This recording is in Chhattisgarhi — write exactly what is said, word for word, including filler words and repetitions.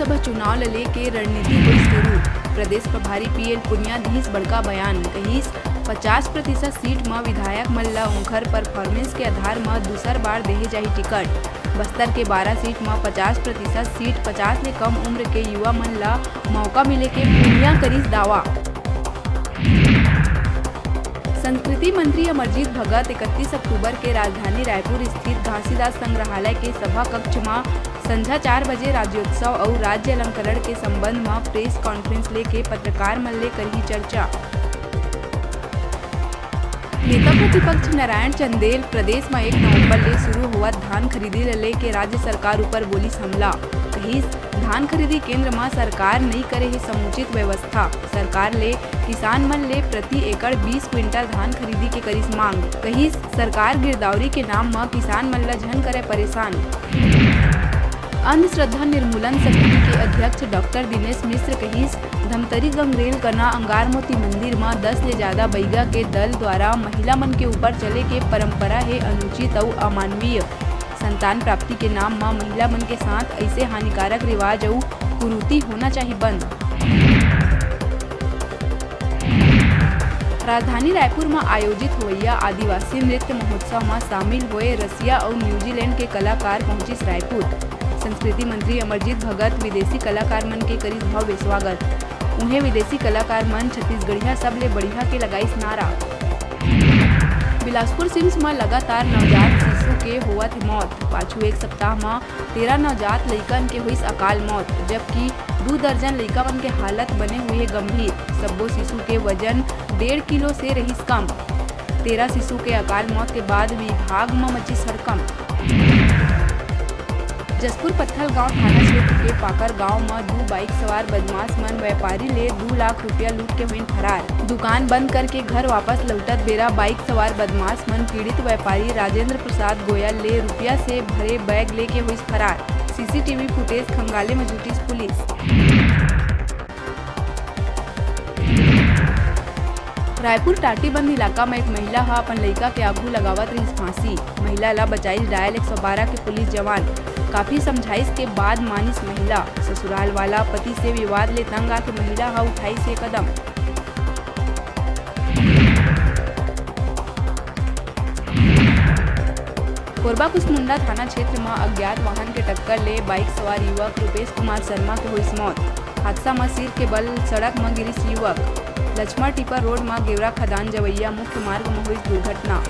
लोकसभा चुनाव ल लेके रणनीति होइस शुरू। प्रदेश प्रभारी पीएल पुनिया दिस बड़का बयान, कहिस, पचास प्रतिशत सीट म विधायक मन ल उंखर परफॉर्मेंस के आधार म दूसर बार देहे जाही टिकट। बस्तर के बारह सीट म पचास प्रतिशत सीट, पचास ले कम उम्र के युवा मन ल मौका मिले के पुनिया करिस दावा। संस्कृति मंत्री अमरजीत भगत इकतीस अक्टूबर के राजधानी रायपुर स्थित घासीदास संग्रहालय के सभा कक्ष म संझा चार बजे राज्योत्सव अउ राज्य अलंकरण के संबंध म प्रेस कॉन्फ्रेंस लेके पत्रकार मन ले करही चर्चा। नेता प्रतिपक्ष नारायण चंदेल प्रदेश म एक नवंबर ले शुरू होवत धान खरीदी ल लेके राज्य सरकार ऊपर बोलिस हमला। कहिस, धान खरीदी केंद्र म सरकार नइ करे हे समुचित व्यवस्था। सरकार ले किसान मन ले प्रति एकड़ बीस क्विंटल धान खरीदी के करिस मांग। कहिस, सरकार गिरदावरी के नाम म किसान मन ल झन करे परेशान। अंधश्रद्धा निर्मूलन समिति के अध्यक्ष डॉक्टर दिनेश मिश्र कहिस, धमतरी गंगरेल कना अंगारमोती मंदिर म दस ले जादा बइगा के दल द्वारा महिला मन के ऊपर चले के परंपरा हे अनुचित अउ अमानवीय। संतान प्राप्ति के नाम म महिला मन के साथ अइसे हानिकारक रिवाज अउ कुरीति होना चाही बंद। राजधानी रायपुर म आयोजित होवइया आदिवासी नृत्य महोत्सव म शामिल होए रसिया अउ न्यूजीलैंड के कलाकार पहुंचिस रायपुर। संस्कृति मंत्री अमरजीत भगत विदेशी कलाकार मन के करिस भव्य स्वागत। उहें, विदेशी कलाकार मन छत्तीसगढ़िया सबले बढ़िया के लगाइस नारा। बिलासपुर सिम्स म लगातार नवजात शिशु के होवत हे मौत। पाछू एक सप्ताह म तेरह नवजात लइकन के होइस अकाल मौत, जबकि दू दर्जन लइका मन के हालत बने हुए हे गंभीर। सब्बो शिशु के वजन डेढ़ किलो से रहिस कम। तेरह शिशु के अकाल मौत के बाद विभाग म मचिस हड़कंप। जशपुर पत्थलगांव थाना क्षेत्र के पाकर गांव म दू बाइक सवार बदमाश मन व्यापारी ले दू लाख रुपया लूट के होइन फरार। दुकान बंद करके घर वापस लौटत बेरा बाइक सवार बदमाश मन पीड़ित व्यापारी राजेंद्र प्रसाद गोयल ले रुपया से भरे बैग लेके होइस फरार। सीसीटीवी फुटेज खंगाले म जुटिस पुलिस। रायपुर टाटीबंद इलाका म एक महिला ह अपन लइका के आगू लगावत रहिस फांसी। महिला ला बचाइस डायल एक सौ बारह के पुलिस जवान। काफी समझाइस के बाद मानिस महिला। ससुराल वाला पति से विवाद ले तंग आके महिला ह उठाइस ये कदम। कोरबा कुसमुंडा थाना क्षेत्र म अज्ञात वाहन के टक्कर ले बाइक सवार युवक रूपेश कुमार शर्मा के होइस मौत। हादसा म सिर के बल सड़क म गिरिस युवक। लक्ष्मण टिपर रोड म गेवरा खदान जवइया मुख्य मार्ग म होइस दुर्घटना।